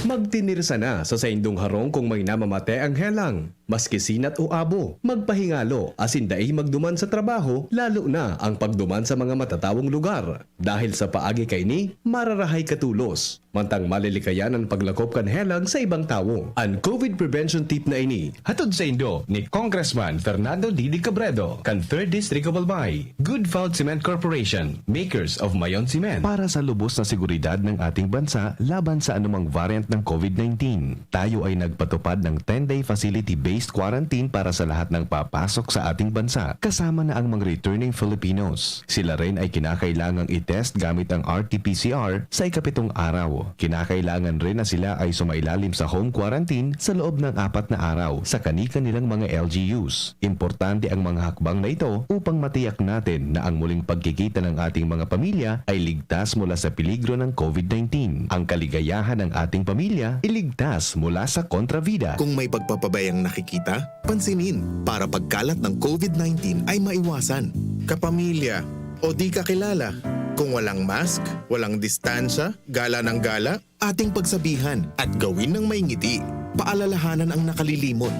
Magtinirsa na sa saindong harong kung may namamate ang helang, maski sinat o abo. Magpahingalo asin dai magduman sa trabaho, lalo na ang pagduman sa mga matatawong lugar. Dahil sa paagi kaini, mararahay ka tolos. Mantang malilikayan an paglakop kan helang sa ibang tawo. An COVID prevention tip na ini, hatod saindo ni Congressman Fernando Didi Cabredo, kan Third District of Albay. Good Found Cement Corporation, makers of Mayon Cement. Para sa lubos na seguridad ng ating bansa laban sa anumang variant ng COVID nineteen, tayo ay nagpatupad ng ten-day facility-based quarantine para sa lahat ng papasok sa ating bansa, kasama na ang mga returning Filipinos. Sila rin ay kinakailangang i-test gamit ang R T P C R sa ikapitong araw. Kinakailangan rin na sila ay sumailalim sa home quarantine sa loob ng apat na araw sa kani-kanilang mga L G Us. Importante ang mga hakbang na ito upang matiyak natin na ang muling pagkikita ng ating mga pamilya ay ligtas mula sa peligro ng COVID nineteen. Ang kaligayahan ng ating pamilya iligtas mula sa kontrabida. Kung may pagpapabayang nakikita, pansinin para pagkalat ng COVID nineteen ay maiwasan. Kapamilya o di kakilala, kung walang mask, walang distansya, gala ng gala, ating pagsabihan at gawin ng may ngiti. Paalalahanan ang nakalilimot.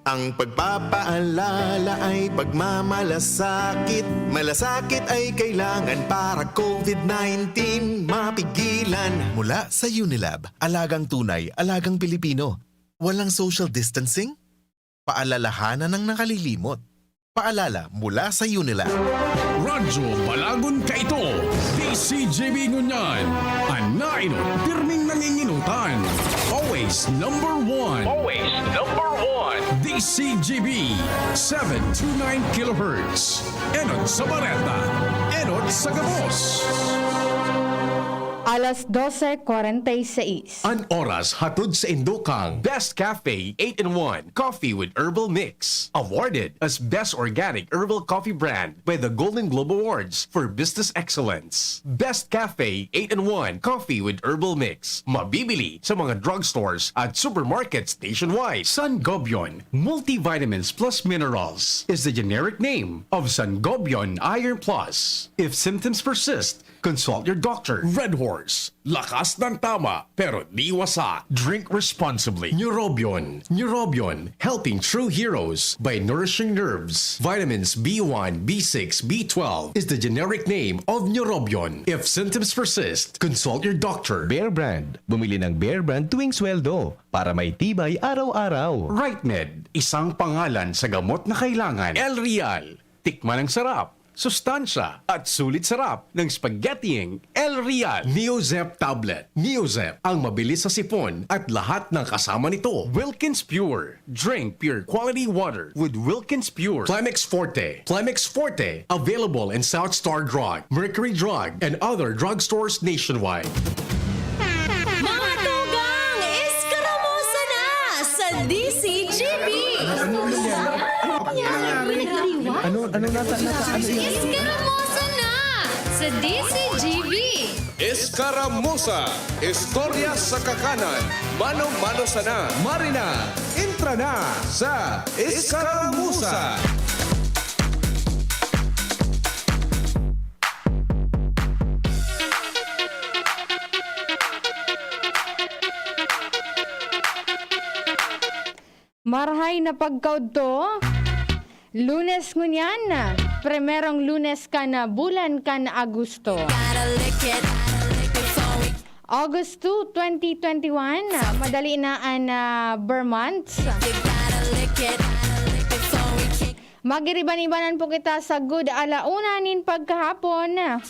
Ang pagpapaalala ay pagmamalasakit. Malasakit ay kailangan para COVID nineteen mapigilan. Mula sa Unilab, alagang tunay, alagang Pilipino. Walang social distancing? Paalalahanan ng nakalilimot. Paalala mula sa Unilab. Radyo Balagon kaito, D C G B ngunyan. An nainot, pirming nanginginutan. Always number one. Always number one. D C G B, seven two nine kilohertz. Enot sa bareta, enot sa gabos. Alas dose kwarenta y seis. An oras hatod saindo kan Best Cafe eight-in-one Coffee with Herbal Mix. Awarded as Best Organic Herbal Coffee Brand by the Golden Globe Awards for Business Excellence. Best Cafe eight-in-one Coffee with Herbal Mix. Mabibili sa mga drugstores at supermarkets nationwide. Sangobion Multivitamins Plus Minerals is the generic name of Sangobion Iron Plus. If symptoms persist, consult your doctor. Red Horse, lakas ng tama, pero di wasak. Drink responsibly. Neurobion, Neurobion, helping true heroes by nourishing nerves. Vitamins B one, B six, B twelve is the generic name of Neurobion. If symptoms persist, consult your doctor. Bear Brand. Bumili ng Bear Brand tuwing sweldo para may tibay araw-araw. Right Med, isang pangalan sa gamot na kailangan. El Real, tikman ang sarap, sustansya, at sulit sarap ng spaghettiing El Real. Neozep Tablet. Neozep, ang mabilis sa sipon at lahat ng kasama nito. Wilkins Pure. Drink pure quality water with Wilkins Pure. Plemex Forte. Plemex Forte. Available in South Star Drug, Mercury Drug, and other drugstores nationwide. Mga tugang, eskaramusa na sa D C G B! Ano, ano nata, nata, ano yun? Eskaramusa na sa D C G B! Eskaramusa, istorya sa kakanan, mano-mano sana. Marina, entra na sa Eskaramusa! Marahay na pagkaudto, Lunes ngunyan, primerong Lunes kan bulan kan Agosto. August two, twenty twenty-one, madali na an, ah, ber months. Magiriban-ibanan po kita sagkod ala una nin pagkahapon.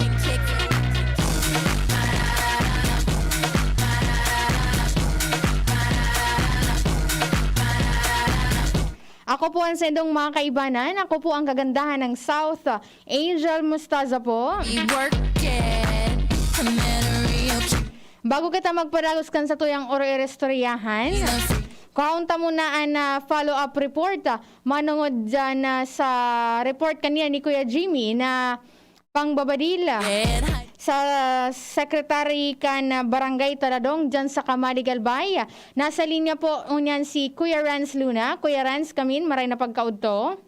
Ako po ang saindong mga kaibanan. Ako po ang kagandahan ng South, Angel Mostaza po. We work it. Commentary, okay. Bago kita magpadagos kan satuyang oro-, iristoryahan, kuhaon ta muna an, ah, follow-up report, ah, manongod dyan, ah, sa report kaniya ni Kuya Jimmy na pangbabadil, ah, sa secretary kan, ah, Barangay Taladong dyan sa Kamalig, Albay. Nasa linya po ngunyan si Kuya Renz Luna. Kuya Renz, kamin, maray na pagkaudto.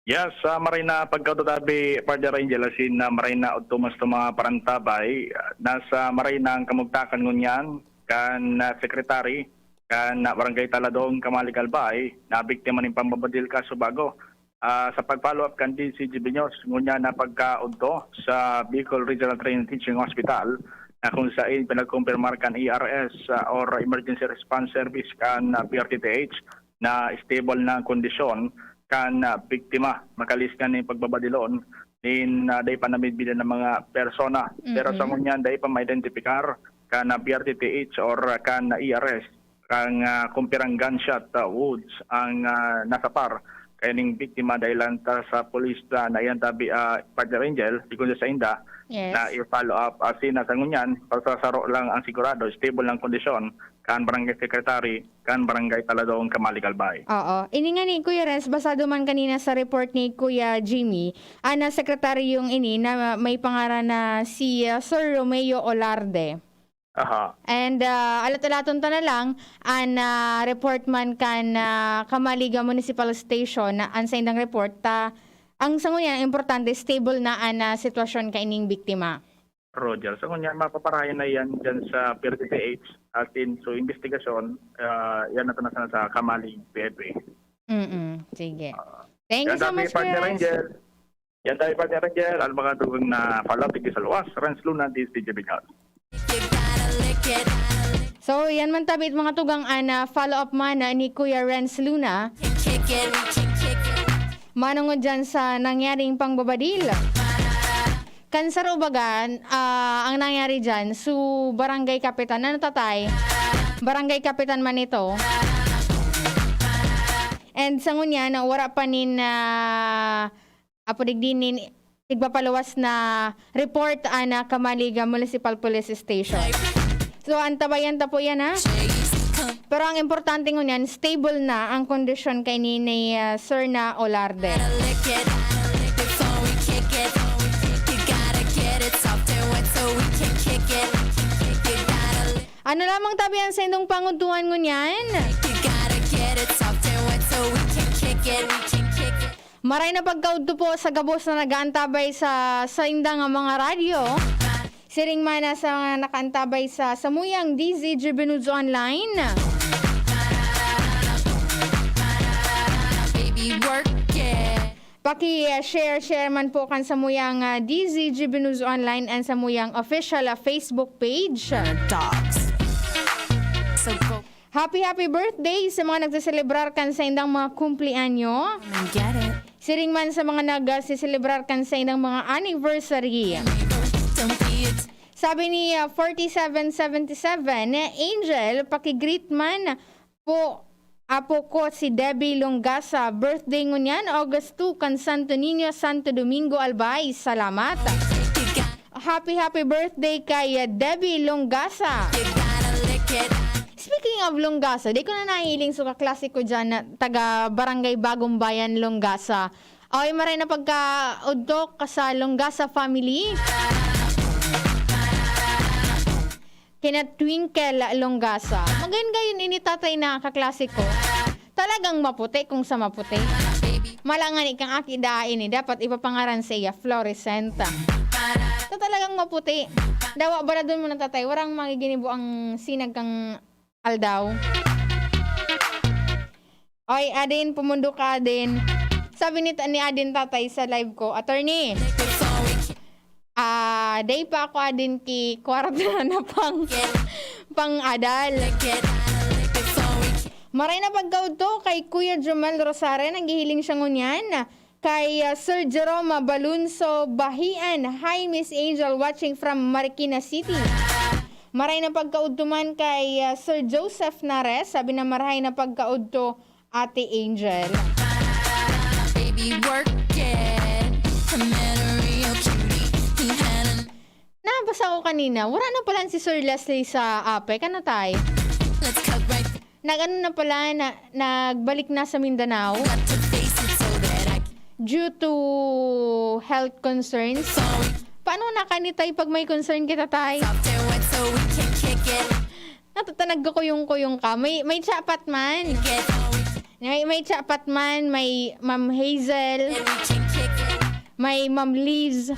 Yes, ah, maray na pagkaudto tabi, Partner Angel, asin na maray na udto masto mga parantabay. Ah, nasa maray na ang kamugtakan ngunyan. kan, ah, Secretary kan, ah, Barangay Taladong, Camalig, Albay, na biktima nin pambabadil kaso bago. Ah, sa pag-follow up kan D Z G B News, ngunyan na pagkaudto sa Bicol Regional Training Teaching Hospital, na kung sain pinagkumpirmar kan E R S, ah, or Emergency Response Service kan, ah, P R T T H, na stable na ang kondisyon kan, ah, biktima, makalis kan nin pagbabadilon nin, ah, dai pa namidbidan na mga persona. Pero sa Mm-mm. ngunyan, dai pa ma-identify kan, ah, P R T T H or, ah, kan E R S, kan, ah, kung pirang gunshot, ah, wounds ang, ah, nasapar kaining biktima. Dahilan ta sa pulis, ah, na iyan tabi, ah, Partner Angel, sigon sa inda, Yes. na i-follow up. As in, sa ngunyan, pasasaro lang ang sigurado, stable ang kondisyon kan Barangay Secretary, kan Barangay Taladong, Camalig, Albay. Oo. Ini nga ni Kuya Renz, basado man kanina sa report ni Kuya Jimmy, an, ah, sekretaryong ini na may pangaran na si, ah, Sir Romeo Olarde. Aha. And, ah, alat-alaton ta na lang, an, ah, report man kan, ah, Camalig Municipal Station, an saindang report, ta, ang sa ngunyan, ang importante, stable na an, ah, sitwasyon kaining biktima. Roger. So, ngunyan, mapaparayan na yan dyan sa P R T T H. As in, so, investigasyon, ah, yan na ito na sa, sa Camalig P N P. Mm-mm. Sige. Ah, Thank you yan so dami, much, Partner Kuya Renz. Angel. Yan tayo, Partner Angel. Ang mga dugang na follow-up, tigil sa luwas. Renz Luna, D Z G B News. So, yan man tabi it mga tugang an, ah, follow-up man, ah, ni Kuya Renz Luna. Manongod dyan sa nangyaring pangbabadil. Kan saro baga, ah, ang nangyari dyan, so, barangay kapitan, ano, tatay? Barangay kapitan man ito. And sa ngunyan, wara pa nin, ah, apo digdi nin tigpapaluwas na report an, ah, Camalig Municipal Police Station. So, antabayan ta po yan, ha? Pero ang importante ngunyan, stable na ang kondisyon kaini ni, ah, Sir na Olarde. Ano lamang tabi an saindong pangudtuhan ngunyan? Maray na pagkaudto po sa gabos na nag-aantabay sa saindang mga radyo. Siring man na sa nakaantabay sa samuyang D Z G Binuzo Online. Baby, work it. Paki, ah, share, share man po kan samuyang, ah, D Z G Binuzo Online and samuyang official, ah, Facebook page. Dogs. So go. Happy, happy birthday sa mga nagseselebrar kan saindang mga kumpleanyo. Come and get it. Siring man sa mga nagseselebrar kan saindang mga anniversary. Don't be a Sabi ni, ah, forty-seven seventy-seven, "Angel, paki-greet man po apo ko si Debbie Longasa. Birthday ngunyan, August two, kan Santo Niño, Santo Domingo, Albay. Salamat." Happy, happy birthday kay, ah, Debbie Longasa. Speaking of Longasa, di ko na nahihiling sa kaklase ko dyan na taga Barangay Bagong Bayan, Longasa. Oy, maray na pagkaudto ka sa Longasa family. Kina Twinkle Longasa. Magayon-gayon ini tatay na kaklase ko. Talagang maputi kung sa maputi. Malangan ikang aki daa ini, dapat ipapangaran sa iya Floricenta. Ta talagang maputi. Dawa, baradon mo na, tatay. Warang magiginibo ang sinag kang aldaw. Oy, Adin, pumundo ka, Adin. Sabi ni, ni Adin tatay sa live ko, "Attorney, ah, day pa ako, Adin, ki kwarta na pang, pang-adal." Maray na pagkaudto kay Kuya Jomel Rosare, naghihiling siya ngunyan. Kay, ah, Sir Jerome Balunso Bahian, "Hi, Miss Angel, watching from Marikina City." Maray na pagkaudto man kay, ah, Sir Joseph Nares, sabi na, "Marahay na pagkaudto, Ate Angel." Baby, work it. I met a real cutie. He had a Nabasa ko kanina, wala na pala si Sir Leslie sa APEC. Ano, tay? Let's cut right Nag-ano na pala, na, nagbalik na sa Mindanao due to health concerns. Paano na kanitay pag may concern kita, tay? Natatanag ko kuyong-kuyong ka. May, may chapat man. May, may chapat man, may Ma'am Hazel, may Ma'am Liz.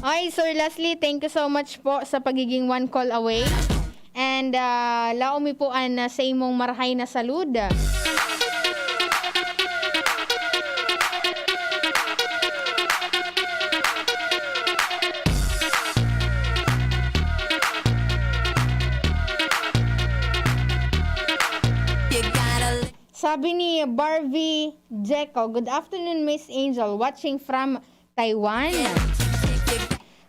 Okay, Sir Leslie, thank you so much po sa pagiging one call away. And, ah, laom mi po an, ah, sa imong marahay na salud. Sabi ni Barbie Jeco, "Good afternoon, Miss Angel. Watching from Taiwan."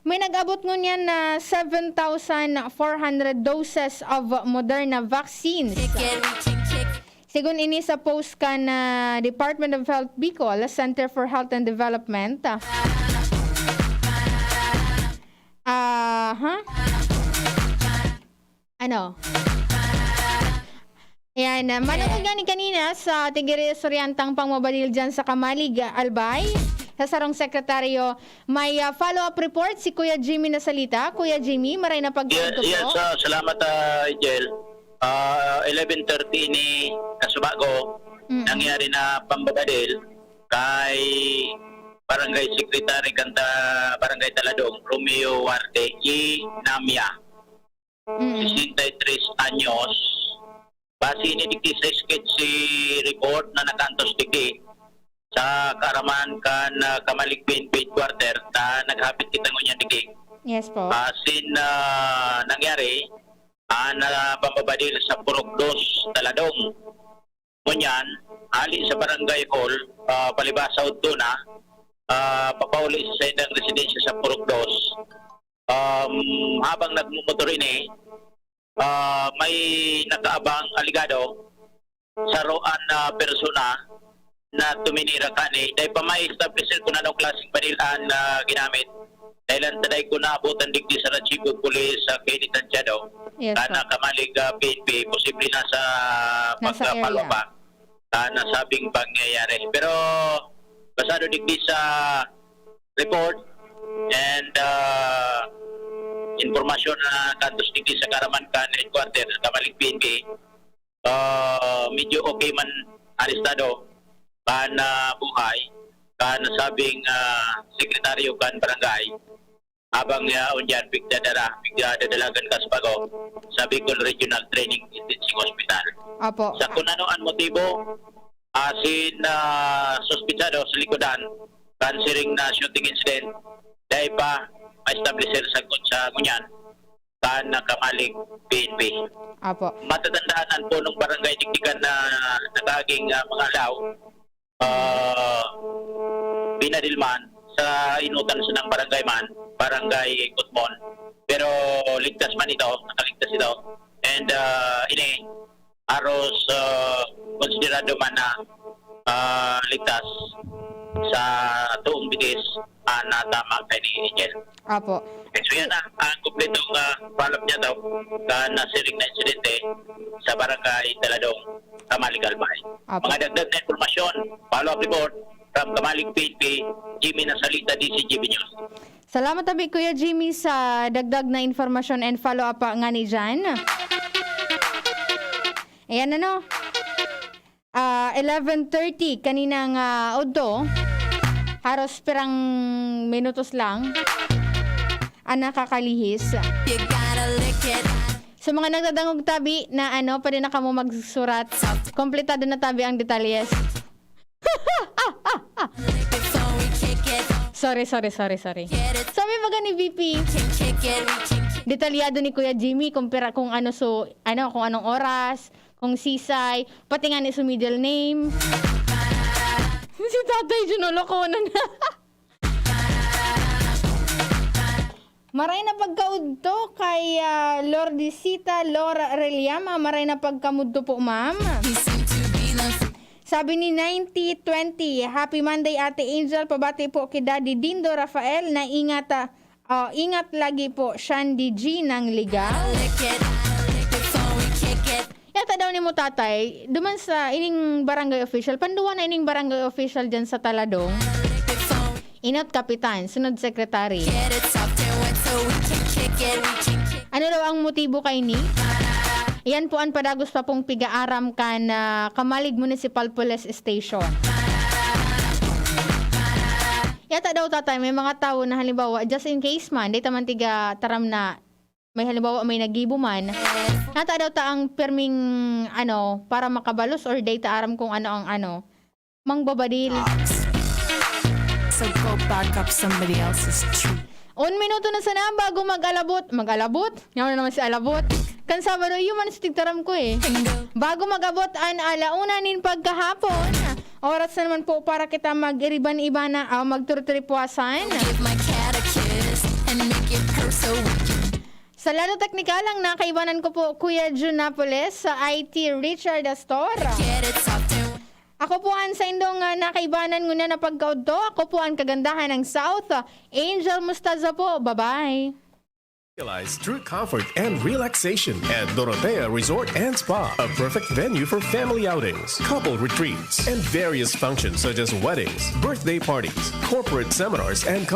May nag-abot ngunyan na seven thousand four hundred doses of Moderna vaccines. Sigun ini sa post kan, ah, Department of Health Bicol, Center for Health and Development. Aha. Ano? Ayan, ah, manungod nga ni kanina sa tigiri suryantang pangmabadil dyan sa Kamalig, ah, Albay, sa sarong sekretaryo, may, ah, follow-up report si Kuya Jimmy Nasalita. Kuya Jimmy, maray na pagkaon ko po. Yes, ah, salamat, ah, Angel. Ah, eleven thirty ini, ah, subago, Mm. nangyari na pambabadil kay Barangay Secretary kan ta-, Barangay Taladong, Romeo Warte, Inamia. Mm. Sesenta y tres anyos. Base ini digdi sa sketch report na nakaantos digdi sa kaaraman kan, ah, Kamalig P N P headquarter ta naghapit kita ngunyan digdi. Yes po. Basin, ah, nangyari, ah, na pambabadil sa Purok Dos, Taladong. Ngunyan, hali sa Barangay Hall, ah, palibasa udto na, ah, papauli sa saindang residensya sa Purok Dos. Um, habang nagmumotor ini, ah, may nakaabang aligado, saroan na persona na tuminira kani. Dai pa ma-establish kun anong klaseng baril an, ah, ginamit. Dahil ang taday ko naabutan digdi sa Rachibo Police sa Kenneth Santiago, Yes, kana po. Kamalig, ah, P N P, posible na sa Nasa pagkapalo area. pa, ah, nasabing pangyayari. Pero basado digdi sa report and, ah, impormasyon na kantos digdi sa kaaraman kan headquarter, Kamalig P N P, ah, medyo okay man arestado kan, ah, buhay, kan sabing, ah, sekretaryo kan barangay. Habang yaon diyan, pigdadara, pigdadadalagan ka sa bago sa Bicol Regional Training Teaching Hospital. Apo. Sa kun ano an motibo, asin, ah, suspitsado sa likodan kan siring na shooting incident, dai pa ma-establisir sagkod sa ngunyan kan Kamalig P N P. Apo. Matatandaan an punong barangay digdi kan na nakaaging, ah, mga alaw, ah, binadil man sa inutan sanang barangay man, Barangay Kutmon. Pero ligtas man ito, nakaligtas ito. And, ah, ini, aros, ah, konsiderado man na, ah, ligtas sa toong bigis, ah, na tama kay ni Angel. Apo. So, yan na ang kumpletong, ah, follow-up niya daw kan nasiring na insidente sa Barangay Taladong, Kamalig, Albay. Apo. Mga dagdag na impormasyon, follow-up report from Kamalig P N P, Jimmy Nasalita, D Z G B News. Salamat tabi, Kuya Jimmy, sa dagdag na impormasyon and follow-up pa ngani dyan. Ayan, ano? Ah, eleven thirty kaninang, ah, udto. Haros pirang minutos lang ang nakakalihis. You gotta lick it. Sa mga nagdadangog tabi na ano, pwede na kamo magsurat. Kompletado na tabi ang detalyes. Before we kick it, Sorry, sorry, sorry, sorry. Get it. Sabi baga ni V P, Can kick it, we can kick detalyado ni Kuya Jimmy kung pira, kung ano, so, ano, kung anong oras, kung sisay, pati nga ni sa middle name. Si Tatay Junolo, kunan na. Maray na pagkaudto kay, ah, Lordisita Lor Reliama. Maray na pagkamudto po, ma'am. Sabi ni ninety twenty, "Happy Monday, Ate Angel. Pabati po kay Daddy Dindo Rafael na ingat, ah, oh, ingat lagi po, Shandy G ng Ligaw." Yata daw nimo, tatay, duman sa ining barangay official, panduwa na ining barangay official dyan sa Taladong. Inot kapitan, sunod sekretary. Ano daw ang motibo kaini? Iyan po an padagos pa pong pigaaram kan, ah, Kamalig Municipal Police Station. Kaya ta daw, tatay, may mga tawo na halimbawa, just in case man, di ta man tiga taram na may halimbawa, may nagibo man, nata daw ta ang perming, ano, para makabalos or di ta aram kung ano ang ano, mangbabadil. So go back up somebody else's tree. Un minuto na sana bago mag-alabot. Mag-alabot? Nga na naman si alabot. Kan Sabado, yun man sa tigtaram ko eh. Bago mag-abot an alauna nin pagkahapon, oras na naman po para kita mag-iriban-ibana, ah, magturituripwasan. Give my cat a kiss and make it purr so we can Sa lado teknikal, ang nakaibanan ko po, Kuya Jun Napoles, sa I T, Richard Astor. Get it soft and Ako po ang sa indong ah, nakaibanan ngunyan na pagkaudto. Ako po ang kagandahan ng South, Angel Mustaza po. Bye-bye! Realize true comfort and relaxation at Dorotea Resort and Spa, a perfect venue for family outings, couple retreats, and various functions such as weddings, birthday parties, corporate seminars, and